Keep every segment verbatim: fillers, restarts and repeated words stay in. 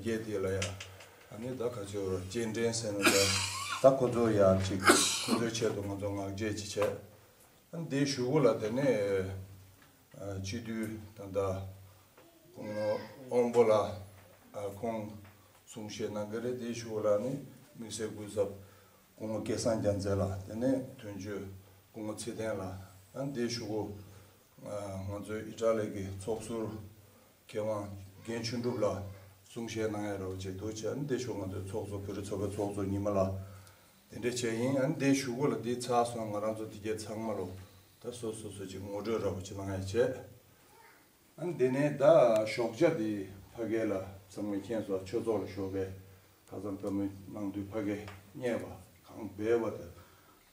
རྒྱས་དེ་ལ་ཡ། ཨ་ནི་ད་ག་ཚོད་རོ་སྐྱེལ་འདྲེན་ཟེར་ན་ད་ད་ཁོ་ཚོ་ཡ་ཅིག་ཁོ་ཚོའི་ཆེད་དུ་ང་ཚོ་ངག་བརྗེད་ཅིག་བྱས། ཨ་ནི་དེའི་གཞུག་གུ་ལ་དེ་ནས་ཨ་སྤྱི་འཐུས་ད་ལྟ་སྐུ་ངོ་དབང་པོ་ལགས་ཨ་ཁོང་གསུང་བཤད་གནང་གི་རེད། དེའི་གཞུག་གུ་ལ་ནི་དམིགས་བསལ་སྐུ་ཚབ་སྐུ་ངོ་སྐལ་བཟང་རྒྱལ་མཚན་ལགས། དེ་ནས་དོན་གཅོད་སྐུ་ངོ་ཚེ་བརྟན་ལགས། ཨ་ནི་དེའི་གཞུག་གུ་ང་ཚོའི་ཨི་ཊ་ལི་གི་ཚོགས་ཟུར་མཁས་དབང་རྒན་ཆོས་གྲུབ་ལགས་གསུང་བཤད་གནང་ཡ་རོགས་བྱེད་འདུག་བྱས། ཨ་ནི་དེ་ཞུ་ང་ཚོའི་ཚོགས་གཙོ་བོད་རིགས་ཚོགས་པའི་ཚོགས་གཙོ་ཉི་མ་ལགས་དེ་འདྲ་བྱས་ཡིན། ཨ་ནི་དེ་ཞུ་གོ་ལ་དེ་ཚར་སོང་། ང་རང་ཚོ་དེ་གའི་ཚང་མ་ལོ་ད་སོ་སོ་སོ་ཅིག་ངོ་སྤྲོད་རོགས་བྱེད་གནང་ཡ་བྱས། ཨ་ནི་དེ་ནས་ད་ཞོགས་ཇ་དེ་ཕ་གི་ལ་ཚང་མས་མཁྱེན་སོང་། ཆོས་ཚོགས་ལ་ཞོགས་པའི་ཁ་སང་བོད་མི་གནང་དུས་ཕ་གི་བསྙལ་བ་གང་སྦས་བ་དང་།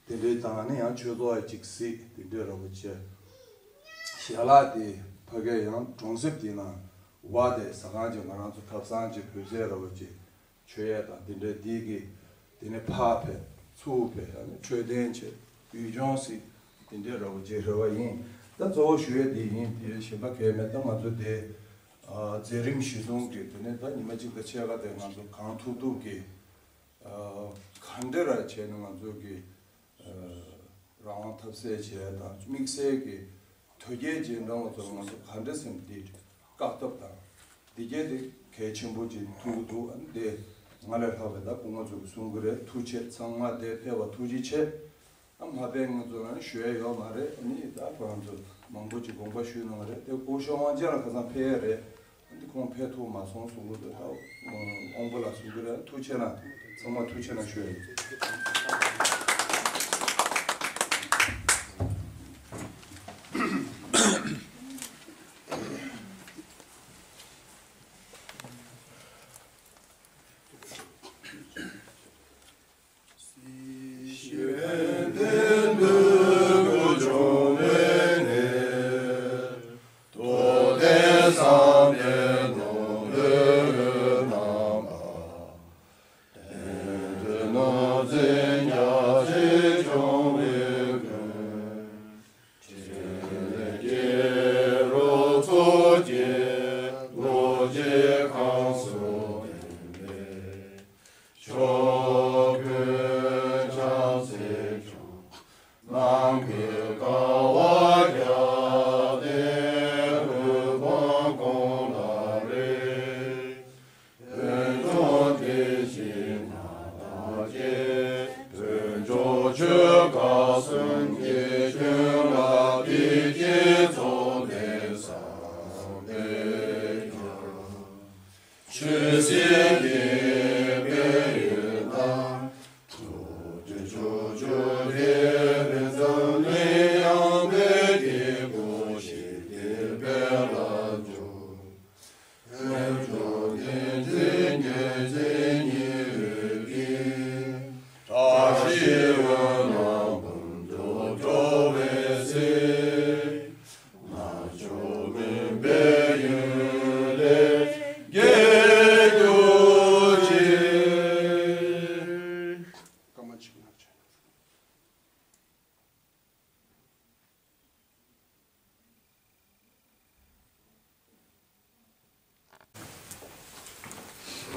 དེ་འདྲའི་དང་ནི་ཡང་ཆོས་ཚོགས་ཡ་གཅིག་གཟིགས་དེ་འདྲའི་རོགས་པ་བྱས། ཞལ་ལག་དེ་ཕ་གི་ཡང་གྲོང་གསེབ་དེ་ནང་བ་དེ་ཟ་ཁང་ཅིག་ང་རང་ཚོ་ཐབ་ཚང་ཅིག་བོད་ཟས་རོགས་པ་ཅིག་མཆོད་ཡས་དང་དེ་འདྲའི་དེ་གི་དེ་ནས་ཕར་ཕེབས་ཚུར་ཕེབས་ཨ་ནི་འཕྲོད་བསྟེན་བྱས་ཡུལ་ལྗོངས་གཟིགས་དེ་འདྲའི་རོགས་པ་ཅིག་རེ་བ་ཡིན། ད་གཙོ་བོ་ཞུ་ཡས་དེ་ཡིན། དེ་གཞན་པ་གལ་མེད། ད་ང་ཚོ་དེ་ཨ་མཛད་རིམ་གཞི་བཟུང་གི་དེ་ནས་ད་ཉི་མ་གཅིག་དང་ཕྱེད་ཀ་དེ་ང་ཚོ་གང་ཐུབ་ཐུབ་ཀྱི་ཨ་ག་འདྲ་ར་བྱས་ནས་ང་ཚོ་གི་ཨ་རང་དབང་འཐབ་རྩོད་བྱས་དང་དམིགས་བསལ་གྱི་དོལ་རྒྱལ་རྗེས་འབྲང་བ་ཚོར་ང་ཚོ་ག་འདྲ་སེམས་འདི་བཀག་ཐབས་དང་འདི་གས་དེ་གལ་ཆེན་པོ་ཅིག་མཐོང་གི་འདུག་ཨ་ནི་དེ་ང་ལས་ལྷག་པའི་ད་སྐུ་ངོ་ཚོ་གི་གསུང་གི་རེད། ཐུགས་རྗེ་ཆེ། ཚང་མ་དེ་ཕེབས་པ་ཐུགས་རྗེ་ཆེ། ཨ་མ་དཔེ་ང་ཚོ་རང་ཞུ་ཡ་ཡོད་མ་རེད། ཨ་ནི་ད་ཁོ་རང་ཚོ་མང་པོ་ཅིག་དགོངས་པ་ཞུས་གནང་རེད། དེ་སྐུ་ཞབས་དབང་ཆེན་ལགས་ཁ་སང་ཕེབས་ཡ་རེད། ཨ་ནི་ཁོང་ཕེབས་ཐུབ་མ་སོང་གསུང་གི་འདུག་ད་དབང་པོ་ལགས་གསུང་གི་རེད། ཐུགས་རྗེ་ཆེ་གནང་། ཚང་མ་ཐུགས་རྗེ་ཆེ་གནང་ཞུ་ཡ་ཡིན།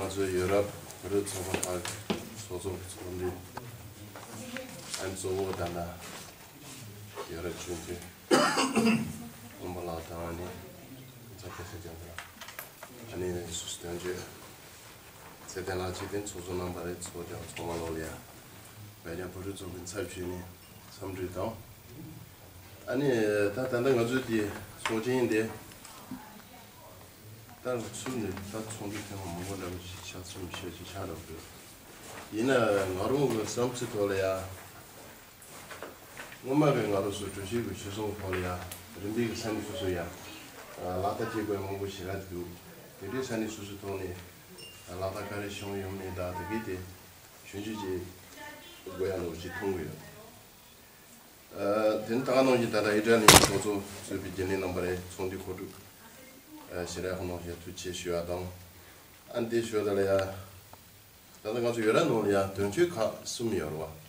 ང་ཚོའི་ཡོ་རོབ་བོད་རིགས་ཚོགས་པ་ཁག་གི་ཚོགས་གཙོ་ཚོགས་འདུའི་ཨ་ནི་གཙོ་བོ་ད་ལྟ་ཡོ་རོབ་ཆུང་དུས་དབང་པོ་ལགས་དང་ཨ་ནི་ཚ་ཁེ་ས་ཅན་དང་ཨ་ནི་སུ་སྟོན་བརྗོད་ཚེ་བརྟན་ལགས་ཅིག་དེ་ཚོགས་གཙོ་གནང་བ་རེད། ཚོགས་ཀྱང་ཚོགས་མ་ལོག་ལ་ཡ་བས་ཀྱང་བོད་རིགས་ཚོགས་པའི་ཚབ་ཞུས་ནས་འཚམས་འདྲི་དང་། ཨ་ནི་ད་ད་ལྟ་ང་ཚོའི་དེ་ཚོགས་ཆེན་འདི་ད་ཚུར་ནས་ད་ཚོགས་འདུ་ཐེངས་མང་པོ་འདྲ་པོ་ཞིག་ཆགས་ཚུལ་མི་ཤེས་ཅིག་ཆགས་འགྲོ་གི་ཡོད། ཡིན་ན་ང་རང་གི་བསམ་ཚུལ་ཐོག་ལ་ཡ། སྔོན་མ་གི་ང་རང་ཚོ་གྲོས་གཞི་གི་ཞུ་སོང་ཐོག་ལ་ཡ། རིམ་པས་ཀྱི་ས་གནས་སོ་སོ་ཡ། ལག་བསྟར་བྱེད་དགོས་མང་པོ་ཞིག་རག་འདུག་དེ་འདྲའི་ས་གནས་སོ་སོའི་ཐོག་ནས་ལག་བསྟར་ག་རེ་བྱུང་ཡོད་མེད་དང་དེ་གའི་དེ་ཞུ་རྒྱུ་ཅིག་དགོས་ཡ་ནོར་ཅིག་མཐོང་གི་ཡོད། དེ་ནི་ད་ག་ནང་བཞིན་ད་ལྟ་ཨི་ཊ་ལི་ཡི་ཚོགས་གཙོ་གཙོས་པའི་རྒྱུན་ལས་རྣམ་པ་རེ་ཚོགས་འདུའི་གོ་སྒྲིག་ཞེ་དྲག་ཁོ་ནང་བཞིན་ཐུགས་རྗེ་ཆེ་ཞུ་བ་དང་། ཨ་ནི་དེ་ཞུ་བ་ད་ལ་ཡ། ད་ལྟ་ང་ཚོ་ཡོ་རོབ་ནང་ལ་ཡ་དོན་གཅོད་ཁག་གསུམ་ཡོད་རེད་བ།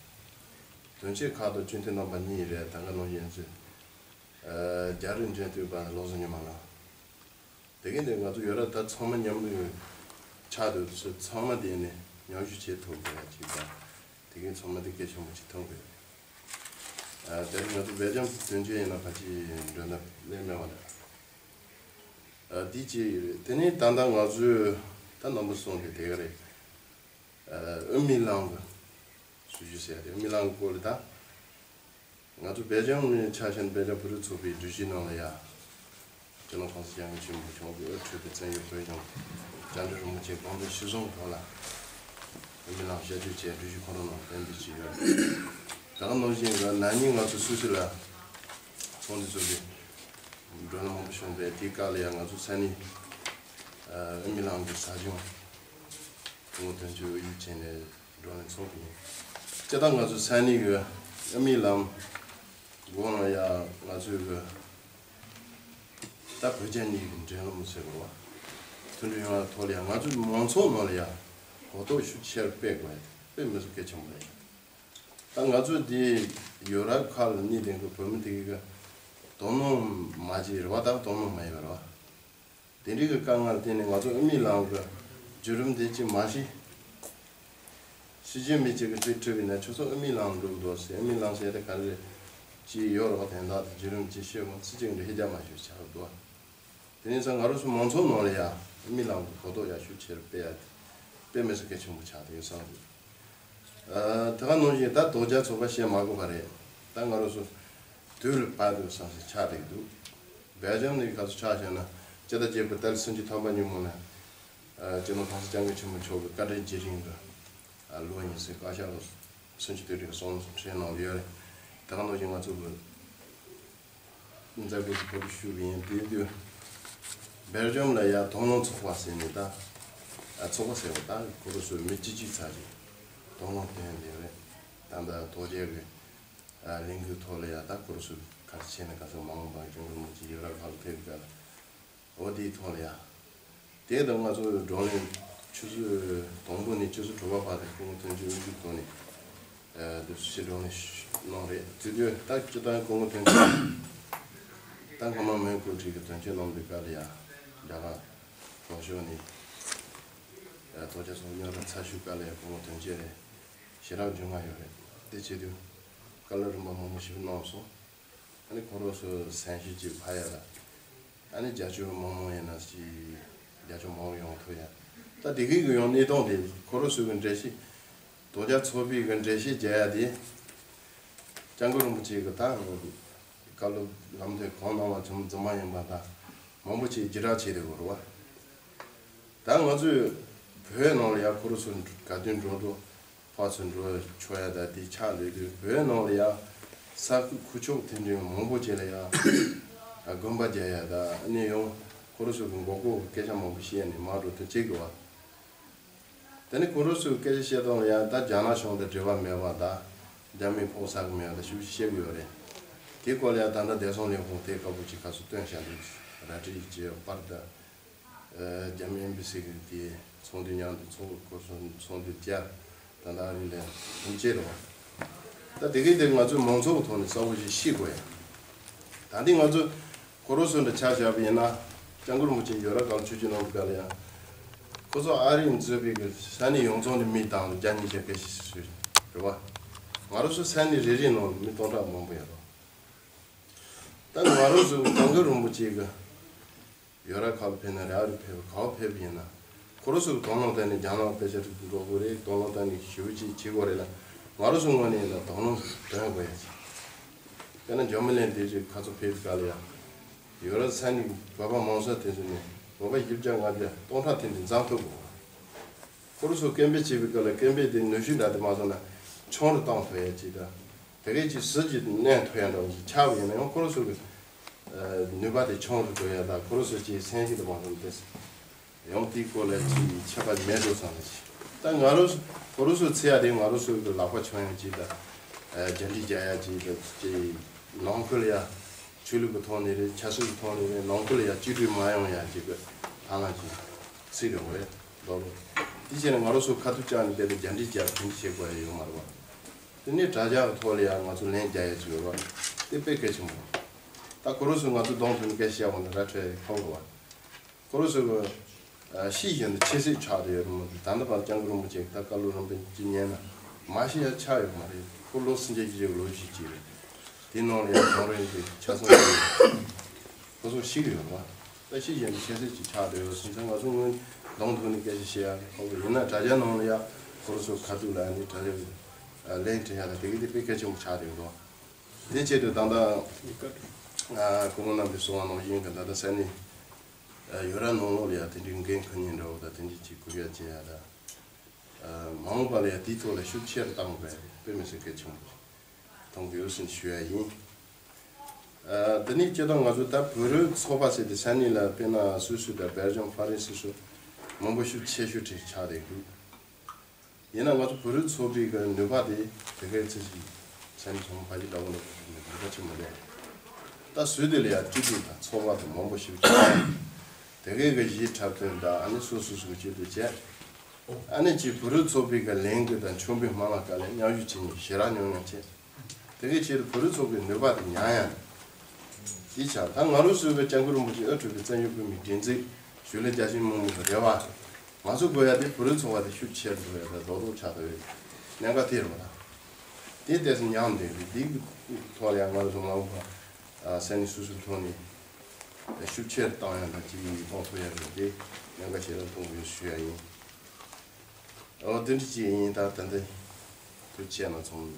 དོན་གཅོད་ཁག་ཏུ་སྤྱི་འཐུས་རྣམ་པ་གཉིས་རེད། ད་ག་ནང་བཞིན་ཚོས། རྒྱ་རིགས་འབྲེལ་མཐུད་པ་བློ་བཟང་ཉི་མ་ལགས། དེ་གིན་དེ་ང་ཚོ་ཡོ་རོབ་ད་ཚང་མ་མཉམ་དུ་ཡོད། ཆགས་འདུག་ཚོ་ཚང་མ་དེ་ནས་མཉམ་ཞུགས་བྱེད་ཐུབ་དགོས་ཡ་ཅིག་དང་། དེ་གའི་ཚང་མ་དེ་གལ་ཆེན་པོ་ཅིག་མཐོང་དགོས། ཨ་དེ་རིང་ང་ཚོ་སྦེལ་ཇམ་དོན་གཅོད་ཡིན་ན་ཕལ་ཆེར་མགྲོན་བརྡ་སླེབས་མེད་པ་རེད། ཨ་འདི་གཅིག་རེད། དེ་ནས་ད་ལྟ་ང་ཚོས་ད་རྣམ་པ་གསུམ་དེ་དེ་ག་རེད། ཨ་དབུ་མའི་ལམ་གྱི་སྲིད་བྱུས་ཟེར་ཡ་དེ་དབུ་མའི་ལམ་གྱི་སྐོར་ལ་ད། ང་ཚོ་སྦེལ་ཇམ་ནས་ཆ་བཞག་ན་སྦེལ་ཇམ་བོད་རིགས་ཚོགས་པའི་སྒྲིག་གཞི་ནང་ལ་ཡ། སྤྱི་ནོར་༸གོང་ས་༸སྐྱབས་མགོན་ཆེན་པོ་མཆོག་གིས་དབུ་ཁྲིད་པའི་བཙན་བྱོལ་བོད་གཞུང་བཅའ་ཁྲིམས་རིན་པོ་ཆེ་དགོངས་དོན་གཞིར་བཟུང་ཐོག་ལ། དབུ་མའི་ལམ་ཞབས་ཕྱི་བཅས་སྒྲིག་གཞི་ཁོ་རང་ནང་གཏན་འབེབས་བྱས་ཡོད། ད་ག་ནང་བཞིན་གྱི་ན་ནིང་ང་ཚོ་སུད་སི་ལ་ཚོགས་འདུ་ཚོགས་ཏེ་བགྲོ་གླེང་མང་པོ་བྱུང་བས། དེའི་སྐབས་ལ་ཡང་ང་ཚོ་ས་གནས་དབུ་མའི་ལམ་གྱི་ས་ཆུང་སྐུ་ངོ་དོན་གཅོད་དབུ་བཞུགས་བྱས་ནས་བགྲོ་གླེང་ཚོགས་ཀྱི་ཡིན། སྤྱིར་བཏང་ང་ཚོ་ས་གནས་ཀྱི་དབུ་མའི་ལམ་སྒང་ལ་ཡང་ང་ཚོའི་གི་ད་བོད་རྒྱ་གཉིས་ཀྱི་འབྲེལ་ལམ་ཟེར་དགོས་པ། མཐུན་སྒྲིལ་ཡོང་བའི་ཐོག་ལ་ཡང་ང་ཚོའི་མང་ཚོགས་ནང་ལ་ཡང་གོ་རྟོགས་ཤུགས་ཆེར་སྤེལ་དགོས་ཡ་དེ་དཔེ་མི་སྲིད་གལ་ཆེན་པོ་རེད། ད་ང་ཚོ་འདི་ཡོ་རོབ་ཁག་ལ་གནས་དེང་གི་བོད་མི་དེ་གི་དོ་སྣང་མ་བྱེད་རེད་བ། ད་དོ་སྣང་མ་ཡོད་རེད་བ། དེ་འདྲའི་གི་དཀའ་ངལ་དེ་ནི་ང་ཚོ་དབུ་མའི་ལམ་གི་བརྒྱུད་རིམ་དེ་ཅིག་མ་ཤེས། སྲིད་བྱུས་མི་གཅིག་གིས་དེ་ཁྲིད་པའི་ནས་ཁྱོད་ཚོ་དབུ་མའི་ལམ་འགྲོ་འདུག་ཟེར། དབུ་མའི་ལམ་ཟེར་དེ་ག་རེ་རེད། ཅིག་ཡོད་རེད་བ། དོན་དག་དེ་བརྒྱུད་རིམ་ཅིག་ཤེས་དགོས། སྲིད་བྱུས་འདི་ཧེ་རྒྱ་མ་ཤེས་ཆགས་འདུག་དེ་ནས་ས་ང་རང་ཚོ་མང་ཚོགས་ནང་ལ་ཡ་དབུ་མའི་ལམ་གི་གོ་རྟོགས་ཡ་ཤུགས་ཆེར་སྤེལ་ཡ་དེ་དཔེ་མི་སྲིད་གལ་ཆེན་པོ་ཆགས་བསྡད་ཡོད་བསམ་འདུག་ཨ་དེ་ག་ནང་བཞིན་ད་དོལ་རྒྱལ་ཚོགས་པ་བཤད་མ་དགོས་པ་རེད། ད་ང་རང་ཚོ་དུས་ལ་བབ་འདུག་བསམ་སེ་ཆགས་བསྡད་ཀྱི་འདུག་སྦེལ་ཇམ་ནས་ག་ཚོད་ཆགས་བྱས་ན་སྤྱི་ཟླ་བརྒྱད་པའི་ཏ་རིག་སུམ་ཅུ་ཐམ་པ་ཉིན་མོ་ན། ཨ་སྤྱི་ནོར་༸གོང་ས་༸སྐྱབས་མགོན་ཆེན་པོ་མཆོག་གི་བཀའ་དྲིན་རྗེས་དྲན་གྱི་ཨ་ལོ་ཉི་ཤུའི་བསྐལ་བཞག་ལོ་སུམ་ཅུ་དོན་དྲུག་གསུང་འཕྲིན་གནང་ཡོད་རེད། དེ་ག་ནང་བཞིན་ང་ཚོ་གི་མཛད་སྒོ་ཞིག་གོ་སྒྲིག་ཞུས་པ་ཡིན། དེ་དུས་སྦེལ་ཇམ་ལ་ཡ་དོགས་སློང་ཚོགས་པ་ཟེར་ནས་ད་ཨ་ཚོགས་པ་ཟེར་བ་ད་ཁོ་རང་ཚོའི་མི་སྤྱི་སྤྱིའི་ཚབ་ཀྱིས་དོགས་སློང་བཏོན་ཡོད་རེད། ད་ལྟ་དོལ་རྒྱལ་གྱི་ཨ་ལས་འགུལ་ཐོག་ལ་ཡ་ད་ཁོ་རང་ཚོས་ག་རེ་བྱས་ནས་ག་ཚོད་མ་འོངས་པར་སྐྱབས་མགོན་རིན་པོ་ཆེ་ཡོ་རོབ་ཁག་ལ་ཕེབས་པའི་སྐབས་ལ། འོ་དེའི་ཐོག་ལ་ཡ། དེ་དང་ང་ཚོ་བགྲོ་གླེང་ཆུ་ཚོད་དང་པོ་ནས་ཆུ་ཚོད་དྲུག་པ་བར་དུ་སྐུ་ངོ་དོན་གཅོད་དབུ་བཞུགས་ཐོག་ནས་ཨ་དུས་ཚོད་བགྲོ་གླེང་གནང་རེད། དེ་དུས་ད་སྤྱིར་བཏང་སྐུ་ངོ་དོན་གཅོད་ད་སྔ་མ་མོན་གྷོ་ཁྲིད་ཀྱི་དོན་གཅོད་གནང་བའི་སྐབས་ལ་ཡ་རྒྱ་གར་གྲོང་ཆོག་ནས་ཨ་དོལ་རྒྱལ་ཚོགས་རྙོག་དྲ་ཚ་ཤོས་སྐབས་ལ་ཡ་སྐུ་ངོ་དོན་གཅོད་རེད། ཞེ་དྲག་རྒྱུས་མངའ་ཡོད་རེད། དེ་བྱེད་དུས་བཀའ་སློབ་རིམ་པ་མང་པོ་ཞིག་གནང་སོང་། ཨ་ནི་ཁོ་རང་ཚོ་སེམས་ཤུགས་ཅིག་འཕར་ཡ་ལ། ཨ་ནི་རྒྱབ་སྐྱོར་མང་མང་ཡིན་ན་ཅིག་རྒྱབ་སྐྱོར་མང་པོ་ཡོང་ཐུབ་ཡ། ད་དེ་གི་གི་ཡང་གནས་སྟངས་དེ་ཁོ་རང་ཚོ་གི་འགྲེལ་བཤད། དོལ་རྒྱལ་ཚོགས་པའི་གི་འགྲེལ་བཤད་རྒྱག་ཡ་དེ། སྐྱབས་མགོན་རིན་པོ་ཆེ་གི་ད་བཀའ་སློབ་ལམ་སྟོན་གང་གནང་བ་ཚང་རྫུན་མ་ཡིན་པ་ད་མང་པོ་ཅིག་བརྒྱུད་བསྒྲགས་བྱས་ཏེ་ཡོད་རེད་བ། ད་ང་ཚོས་བོད་ནང་ལ་ཡ་ཁོ་རང་ཚོ་ག་དུས་འགྲོ་འགྲོ། ཕར་ཚུར་འགྲོ་ཆོག་ཡ་ད་དེ་ཆགས་ཡོད་དུས་བོད་ནང་ལ་ཡ་ས་ཁུལ་ཁུལ་ཕྱོགས་མཐུན་སྒྲིལ་མང་པོ་ཅིག་ལ་ཡ་དགོན་པ་རྒྱག་ཡ་ད་ཨ་ནི་ཡང་ཁོ་རང་ཚོ་གི་མགོ་སྐོར་གི་སྐད་ཆ་མང་པོ་བཤད་ནས་མར་འགྲོ་དུས་བྱེད་དགོས་བ། དེ་ནི་ཁོ་རང་ཚོའི་སྐད་ཆ་བཤད་སྟངས་ལ་ཡང་ད་རྒྱ་ནག་གཞུང་དང་འབྲེལ་བ་མེད་པ་དང་རྒྱ་མིའི་ཕོགས་ཟ་གི་མེད་པ་དང་ཞེ་པོ་ཅིག་བཤད་ཀྱི་ཡོད་རེད། དེའི་སྐོར་ལ་ཡང་ད་ལྟ་བདེ་སྲུང་ལས་ཁུངས་དེ་དཀར་པོ་ཅིག་ཁ་སང་བཏོན་བཞག་འདུག་ར་ཏི་ཅེ་པར་ད་རྒྱ་མི་ཨེམ་བྷ་སི་གི་དེ་ཚོགས་འདུ་མཉམ་དུ་ཚོགས་སྐོར་སོང་ཚོགས་འདུ་བཅར། ད་ལྟ་ཨ་རི་ལ་ཡང་བྱེད་རེད་བ། ད་དེ་གའི་དེ་ང་ཚོའི་མང་ཚོགས་ཀྱི་ཐོག་ནས་གསལ་པོ་ཞིག་ཤེས་དགོས་ཡ། ད་འདི་ང་ཚོ་ཁོ་རང་ཚོ་འདྲ་ཆ་བཞག་པ་ཡིན་ན་སྐྱབས་མགོན་རིན་པོ་ཆེ་ཡོ་རོབ་ཁག་ལ་ཆོས་ཞུ་གནང་བའི་སྐབས་ལ་ཡང་། ཁོ་ཚོ་ཨ་རིས་གཙོས་པའི་གི་ས་གནས་ཡོངས་རྫོགས་ནས་མི་བཏང་ལ་བརྒྱ་ཉིས་བརྒྱ་སྐད་ཞིག་ཞུས་རེད་བ། ང་རང་ཚོ་ས་གནས་རེ་རེའི་ནང་ལ་མི་སྟོང་ཕྲག་མང་པོ་ཡོད་རེད། ད་ང་རང་ཚོ་སྐྱབས་མགོན་རིན་པོ་ཆེ་གི་ཡོ་རོབ་ཁག་ལ་ཕེབས་ན་རེད། ཨ་རི་ཕེབས་ག་པར་ཕེབས་ཡིན་ན། ཁོ་རང་ཚོ་གི་དོ་སྣང་བཏང་ནས་རྒྱ་ནག་དཔེ་ཆ་འགྲོ་དགོས་རེད། དོ་སྣང་བཏང་ནས་ཞེ་པོ་ཅིག་བྱེད་དགོས་རེད་ལ། ང་རང་ཚོ་ངོས་ནས་ལ་དོ་སྣང་འདོན་དགོས་ཡ་ཅིག་དཔེར་ན་འཇར་མ་ནི་དེ་ཅིག་ཁ་ཚོ་ཕེབས་སྐབས་ལ་ཡ། ཡོ་རོབ་ས་གནས་བོད་པ་མང་ཚོགས་དེ་ཚོ་ནས་བོད་པ་བཞི་བརྒྱ་ལྔ་བརྒྱ་སྟོང་ཕྲག་དེ་འདྲ་འཛོམས་ཐུབ་དགོས། ཁོ་རང་ཚོ་སྐད་འབོད་བྱེད་པའི་སྐབས་ལ་སྐད་འབོད་དེ་ནུས་ཤུགས་འདྲ་དེ་མ་སོང་ན་ཆུང་རུ་གཏོང་ཐུབ་ཡ་ཅིག་དང་། དེ་གས་ཅིག་ཟུར་གྱི་གནས་ཐུབ་ཡ་འདྲ་བོ་ཅིག་ཆགས་པ་ཡིན་ན་ཡང་ཁོ་རང་ཚོ་གི་ནུས་པ་དེ་ཆུང་རུ་འགྲོ་ཡ་དང་། ཁོ་རང་ཚོ་ཅིག་སེམས་ཤུགས་དེ་མ་སོང་ན་དེ་ཡང་དེའི་སྐོར་ལ་ཅིག་ཁྱད་པར་མེད་འགྲོ་བསམ་ལ་ཅིག་ད་ང་རང་ཚོ་ཁོ་རང་ཚོ་ཚེ་ཡ་དེ་ང་རང་ཚོ་གི་ལག་པ་མཆོང་ཡ་ཅིག་དང་། རྒྱ་འདྲེ་རྒྱག་ཡ་ཅིག་དང་ཅིག་ནང་ཁུལ་ཡ། ཆོས་ལུགས་ཀྱི་ཐོག་ནས་རེད། ཆབ་སྲིད་ཀྱི་ཐོག་ནས་རེད། ནང་ཁུལ་ལ་ཡ་གཅིག་སྒྲིལ་མ་ཡོང་ཡ་ཅིག་གི་ཐབས་ལམ་ཅིག་སྲིད་རེད་བ་རེད། ལོ་ལོ། དེ་བྱས་ནས་ང་རང་ཚོ་ཁ་ཐུག་བཅར་ནས་དེ་ལ་རྒྱ་འདྲེ་རྒྱག་དེ་འདྲ་བྱེད་དགོས་ཡ་ཡོད་མ་རེད་བ། དེ་ནས་དྲ་རྒྱ་གི་ཐོག་ལ་ཡ་ང་ཚོ་ལན་རྒྱག་ཡ་ཅིག་ཡོད་བ། དེ་དཔེ་གལ་ཆེན་པོ་རེད། ད་ཁོ་རང་ཚོས་ང་ཚོ་གདོང་ཐོག་ནས་སྐད་ཆ་བཤད་འོང་ན་ར་འཕྲོད་ཡ་ཁག་པོ་རེད་བ། ཁོ་རང་ཚོ་གི་ ཤེས་བཞིན་དུ་ཆེ་སྲིད་ཆགས་བསྡད་ཡོད་རེད་མ་གཏོགས། ད་ལྟ་བར་སྐྱབས་མགོན་རིན་པོ་ཆེ་ད་བཀའ་སློབ་རིམ་པ་བཅུ་ཉན་ན་མ་ཤེས་ཡ་ཆགས་ཡོད་མ་རེད། ཁོ་ལོ་སུམ་བརྒྱ་བཞི་བཅུ་ལོ་རྒྱུས་ཅིག་རེད། དེའི་ནང་ལ་ཡང་རྫོང་རིམ་གྱི་ཆ་ཚང་ཡོད། ཁོ་ཚོ་ཤེས་ཀྱི་ཡོད་རེད་བ། ད་ཤེས་བཞིན་དུ་ཆེ་སྲིད་ཅིག་ཆགས་བསྡད་ཡོད་ཟེར་ཚེ་ང་ཚོ་སྔོན་གདོང་ཐུག་ནས་སྐད་ཆ་བཤད་ཡ་ཁག་པོ་ཡིན་ན། དྲ་རྒྱ་ནང་ལ་ཡ་ཁོ་ཚོ་ཁ་ཐུག་ལ་ནི་དྲ་རྒྱ་གི་ལན་སྤྲད་ཡ་ལ་དེ་གི་དེ་དཔེ་གལ་ཆེན་པོ་ཆགས་བསྡད་ཡོད་རེད་བ། དེ་ཆེད་དུ་ད་ལྟ་སྐུ་ངོ་རྣམ་པས་གསུངས་པ་ནང་བཞིན་གྱི་ད་ལྟ་ས་གནས་ཡོ་ར་ནང་ལོགས་ལ་ཡ་དེ་འདྲའི་འགན་ཁུར་མཁན་འདྲ་བོ་དང་དེ་འདྲའི་ཅིག་གུ་ཡ་བྱེད་ཡ་ད། མ་འོངས་པ་ལ་ཡང་དེའི་ཐོག་ལ་ཤུགས་ཆེ་རུ་བཏང་དགོས་པའི་དཔེ་མི་སྲིད་གལ་ཆེན་པོ་མཐོང་གི་ཡོད་ཟེར་ཞུ་ཡ་ཡིན། དེ་ནས་སྤྱིར་བཏང་ང་ཚོ་ད་བོད་རིགས་ཚོགས་པ་ཟེར་ཏེ་ས་གནས་ལ་དཔེར་ན་སུད་སི་དང་སྦེལ་ཇམ་ཧྥ་རན་སི་སུ་མང་པོ་ཤུགས་ཆེ་ཤོས་དེ་ཆགས་བསྡད་འདུག་ཡིན་ན་ང་ཚོ་བོད་རིགས་ཚོགས་པའི་གི་ནུས་པ་དེ་དེ་གའི་ཚེ་ཞིག་ས་གནས་ཚོང་ཕ་གི་འདྲ་བོ་ལ་ནུས་པ་ཆེན་པོ་ལས། ད་སུད་སི་ལ་ཡང་སྤྱི་འཐུས་དང་ཚོགས་པ་དང་མང་པོ་ཞིག་ཆགས། དེ་གའི་གི་གཞིས་འཁྲབ་སྟོན་དང་ཨ་ནི་སོ་སོ་སོ་སྐྱིད་དུ་བྱས། ཨ་ནི་ཅིག་བོད་རིགས་ཚོགས་པའི་གི་ལས་འགུལ་དང་ཆོས་འབོད་སྨོན་ལམ་སྐབས་ལ་མཉམ་ཞུགས་བྱེད་མཁན་ཞེ་དྲག་ཉུང་ཉུང་བྱས། དེ་གའི་ཆེད་དུ་བོད་རིགས་ཚོགས་པའི་ནུས་པ་དེ་ཉམས་ཡ་དེ་ཆགས། ད་ང་རང་ཚོའི་གི་སྐྱབས་མགོན་རིན་པོ་ཆེ་དབུ་ཁྲིད་པའི་བཙན་བྱོལ་བོད་མིའི་སྒྲིག་འཛུགས་ཞུ་ལས་རྒྱ་ཆེན་མི་མང་གི་རེ་བ། ང་ཚོ་དགོས་ཡ་དེ་བོད་རིགས་ཚོགས་པ་དེ་ཤུགས་ཆེ་རུ་འགྲོ་ཡ་དང་རྡོག་རྡོག་ཆགས་ཐུབ་ཡ་གནད་འགག་དེ་རེད་པ། ད་དེ་ཏོག་ཙམ་ཉམས་བསྡད་རེད། དེའི་ཐོག་ལ་ཡང་ང་ཚོ་མ་འོངས་པ་ས་གནས་སོ་སོའི་ཐོག་ནས་ཤུགས་ཆེ་རུ་བཏང་ཡ་དང་ཅིག་གཏོང་ཐུབ་ཡ་རེད། དེ་གནད་འགག་ཞེ་དྲག་མཐོང་གི་ཡོད་ཞུ་ཡ་ཡིན། ཨོ་དེ་འདྲ་ཅིག་ཡིན། ད་ད་འདི་ཐུགས་རྗེ་ཆེ་གནང་སོང་།